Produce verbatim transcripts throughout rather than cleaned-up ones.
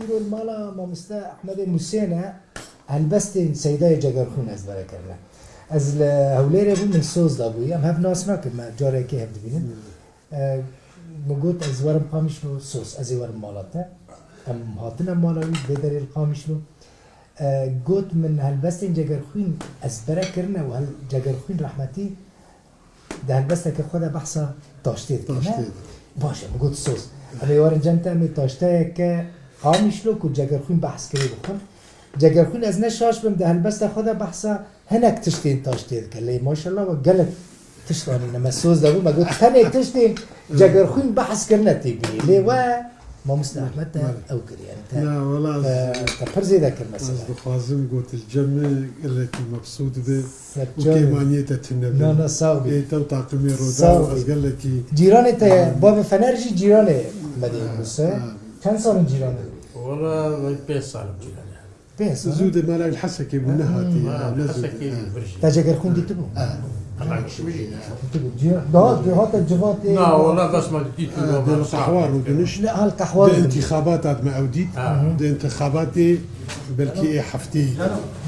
Îro li mala mamoste Ehmedê Musê ne, helbestên Seydayê Cegerxwîn ezbere kirine. Ez li Hewlêrê bûm, min soz dabûyî. Em hev nas nakin, me carekê hev dibînin. E, min got, ez werim Qamişlo soz, ez ê werim mala te. Em hatine mala wî, vê derê li Qamişlo. E, got, min helbestên Cegerxwîn ezbere kirine û hel-, Cegerxwîn rehmetî di helbesteke xwe de behsa taştê dikir, ne? Taştê dikir. Baş e, min got soz. Em ê werin cem te, em ê taşteyeke Qamişlo ku Cegerxwîn behs kirî bixwin. Cegerxwîn, ez ne şaş bim, di helbesta xwe de behsa hinek tiştên taştê dike. Lê maşallah we gelek tişt anîne. Me soz de bû, me got tenê tiştên Cegerxwîn behs kirine tê bînî. Lê we Mamoste Ehmed te ew kir, yani te, Ya, wala ez, te, te pir zêde kir mesela. Ez dixwazim got li cem me gelekî mebsûd be û Serçe. Kêmaniyê te tune be. Na, na, sağ ol. Ê te û taqimê Roda Sağ ol. Ez gelekî Cîranê te ye, bavê Fener jî cîranê Medê Yunus e. Ha. Çend sal in cîranê? Wala pênc sal in cîranê. Pênc sal. Zû de mala li Hesekê bû, nehatî. Ha, ha, ne zû de. Hesekê ha. Bir jî. Te Cegerxwîn dîtibû? Ha. Hemen kişi bir jî. Dîtibû. Cî-, daha, daha te civatê. Na, wala bes me dît. Ha, de li qehwa rûdiniş. Ne, hal qehwa rûdiniş. De intixabat hat me ew dît. Ha. De intixabatê belkî ê heftê.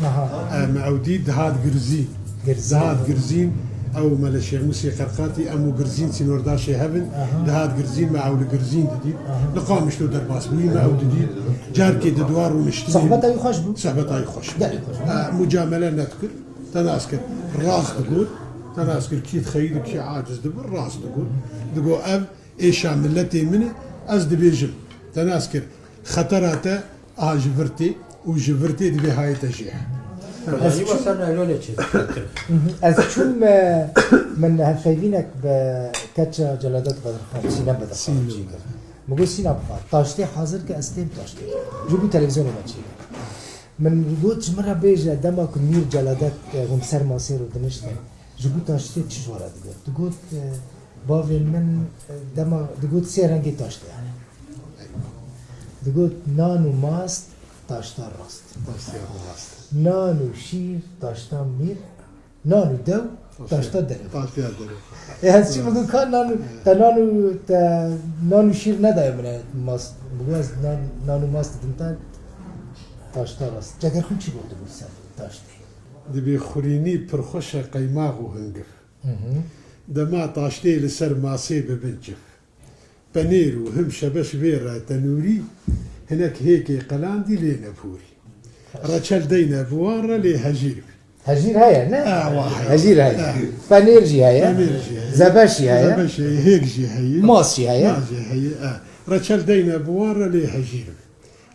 Aha. E, me ew dît, dihat Girzîn. Girzîn. Dihat Girzîn, ew Mele Şêxmûsê Qerqatî, em û Girzîn sînordaşê hev in. Aha. Dihat Girzîn, me ew li Girzîn didît. Aha. Li Qamişlo derbas bûyî, me ew didît. Carkê di dua rûniştinê. Sohbeta wî xweş bû. Sohbeta wî xweş bû. Gelek xweş bû. E, mucamele nedikir. Te nas kir, rast digot. Te nas kir, kî dixeyî di, kî aciz dibir, rast digot. Digot, ev êşa miletê min e, ez dibêjim. Te nas kir, xetera te a ji vir tê û ji vir tê divê hayê te jê. Ez çûm, Sen Eylül'e çi? Mhm. Ez çûm, e, min hevpeyvînek bi keça Celadet Bedirxan, Sînem Bedirxan Sînem. Çî kir. Min got, Sîna bixwe, taştê hazir ke ez têm taştê. Ji bo televîzyonê me çê kir. Min got, ji min re bêje, dema ku Mîr Celadet, e, hûn ser masê rûdiniştin, ji bo taştê çi ji we re digot? Digot, e, bavê min, e, dema, digot, sê rengê taştê hene. Digot, nan û mast, taşta rast. Taşta rast. Nan û şîr, taşta mîr. Nan û dew, taşta derew. Taşta derew. E, ez çi bigim ka nan û, te nan û, te nan û şîr nedaye min e, mas, bigim ez nan, nan û mas didim te, taşta rast. Cegerxwîn çi gotibo ser taştê? Dibê xurînî pir xweş e, qeymax û hingiv. Hı hı. Dema taştê li ser masê bibin çiv. Penêr û him şebeş vê re tenûrî, hinek hêkê qelandî lê nebûrî. Reçel deyne bi wan re lê hejîr bî. Hejîr heye, ne? E, wa heye. Hejîr heye. E. Penêr jî heye. Penêr jî heye. Zebeş jî heye. Zebeş heye, hêk jî heye. Mas jî heye. Mas jî heye, e. Reçel deyne bi wan re lê hejîr bî.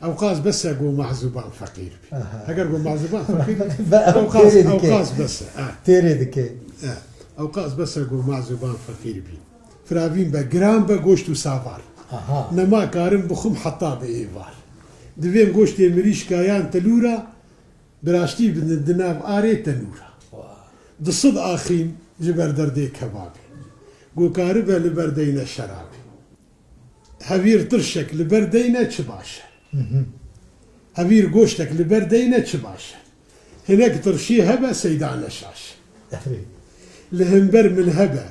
Ewqas bes e go mehzûban feqîr bî. Aha. Heger go mehzûban feqîr bî, Ve ew ewqas, têrê dike. Ewqas bes e, e. Têrê dike. E, ewqas bes e go mehzûban feqîr bî. Firavîn be, giran be, goşt û savar. Aha. Nema karim bixwim heta bi êvar. Divêm goştê mirîşka yan telûra, bi raştî bi di nav arê tenûra. Wa. Di sid axîm ji ber derdê kebabê. Go karibe li ber deyne şerabê. Hevîr tirşek li ber deyne çi baş e. Hı hı. Hevîr goştek li ber deyne çi baş e. Hinek tirşî hebe seyda neşaş. Erê. Li hember min hebe.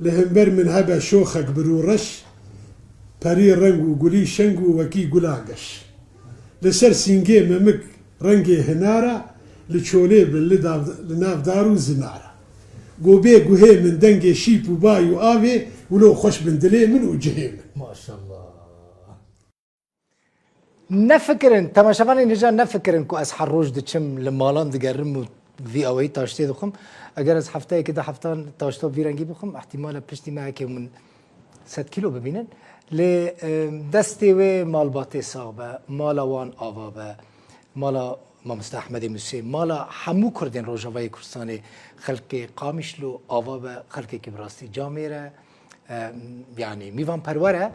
Li hember min hebe şoxek bi rû reş, perî reng û gulî şeng û wekî gula geş. Li ser sîngê memik rengê hinara, li çolê bin li dav-, li nav dar û zinara. Go bê guhê min dengê şîp û bay û avê, wilo xweş bin dilê min û cihê min. Maşallah. Nefikirin, temaşevanên hêja nefikirin ku ez her roj diçim li malan digerim û vî awayî taştê dixwim. Eger ez hefteyekê de heftan taşta vî rengî bixwim, ihtimal e piştî mehekê hûn sed kîlo bibînin. Lê, e, destê wê malbatê sax be, mala wan ava be, mala Mamoste Ehmedê Musê, mala hemû Kurdên Rojavayê Kurdistanê, xelkê Qamişlo ava be, xelkekî bi rastî camêr e, e, yanî mîvanperwer e.